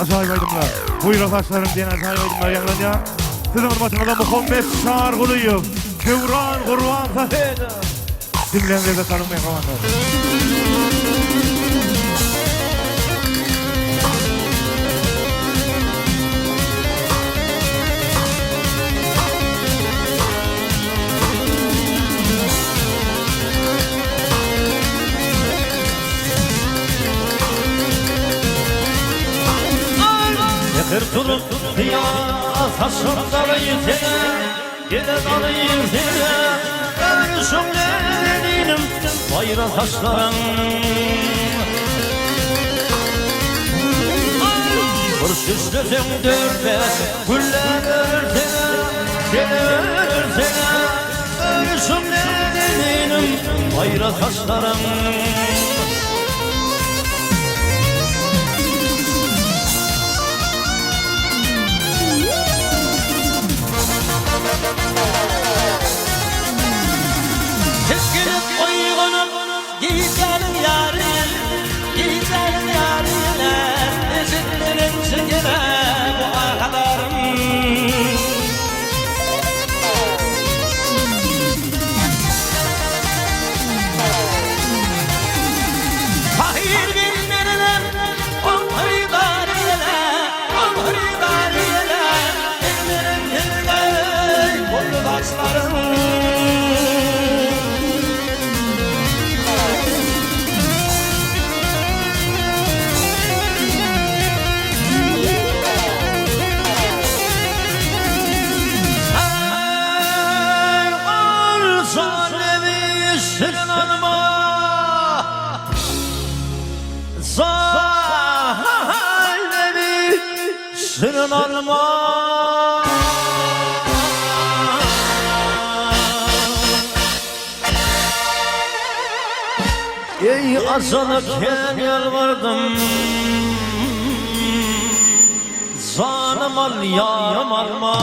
Ajaýyp aýdymlar. Buýra saçlarym diýen ajaýyp aýdymlar ýaňlanýar. Siziň hormatyňyza Muhammet Çargulyýew, Döwran Gurbansähedow. Diňläň lezzet alyň mähribanlar. Seher turup syýa saçym dalaýyn sene, Gele dalaýyn sene, Örüşiň näzeninim, Baýra saçlaryň. Bir süsleseň dört-bäş gülläp örülsene, Gele örülsene, Örüşiň näzeninim, Baýra saçlaryň. Tisginip oýganyp gijäniň ýary, Gijäniň ýary Eşitmeliň çekene bu ahalarym. Pahyr bilmeliler ol hyrydary ýele, Ol hyrydary ýele, Elmeriň hilleý boldy saçlaryň. Eý, ol zalym şirin alma, Zalym şirin alma. Eý, ajala kän ýalbardym, Janym al, ýarym alma.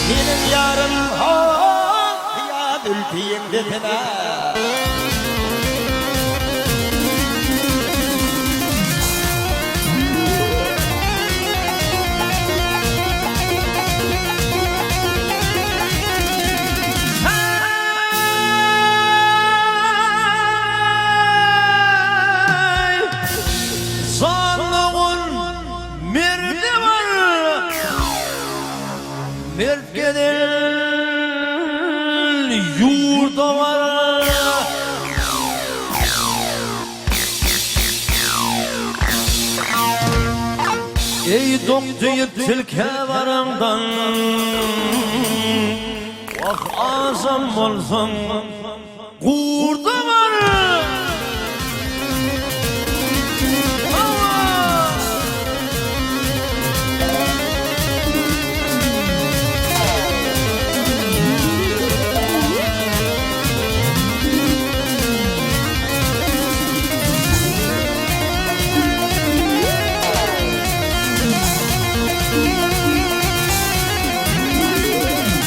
Meniň ýarym hol ýa zülpiň desene. Heý, janlygyn merde bar. Mert gezer ýurda bar. Eý dok diýip tilkä baraňdan, Wah azam bolsaň gurda bar.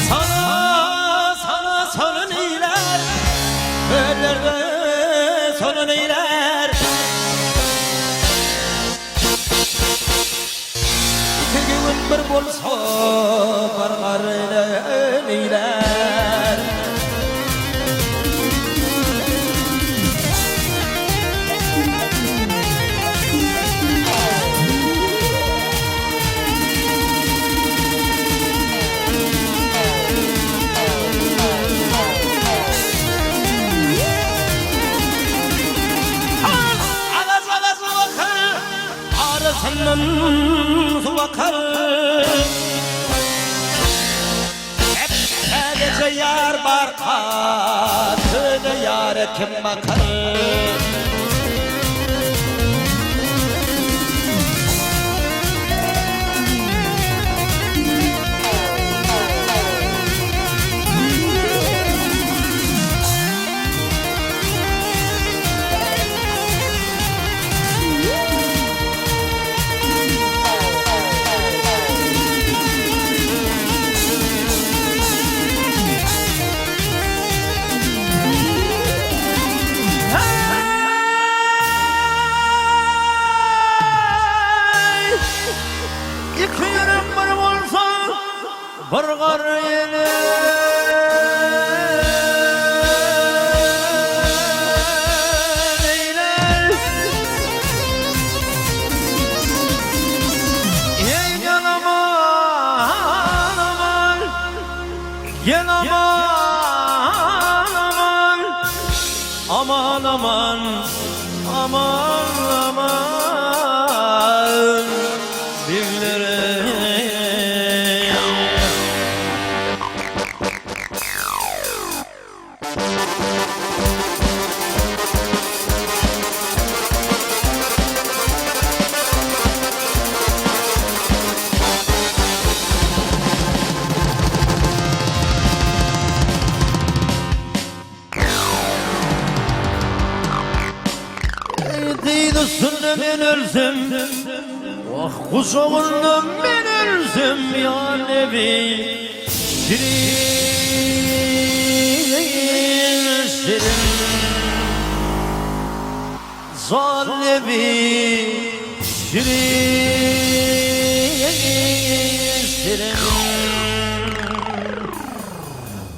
Sana, sana sonun eyler, Öllerde sonun eyler. İki gün bir bolsa, Bargar eyler. suw akar. Täzeje ýar barka, köne ýara kim bakar? Iki ýürek bir bolsa, bir gar ýele. Eý gel aman aman, gel aman aman, aman aman, aman aman, beglere. Eý dyz üstünde men ölsem, Wah gujagynda men ölsem, ýa Nebi, Şirin, şirin. Jan Nebi, şirin, şirin.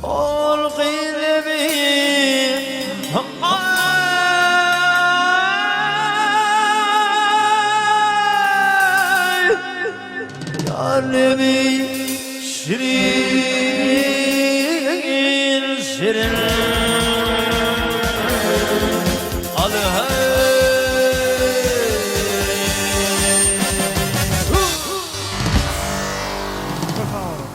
Ol gyz Nebi, aý, Ýa Nebi, şirin, şirin. Al hey. Köp sag boluň.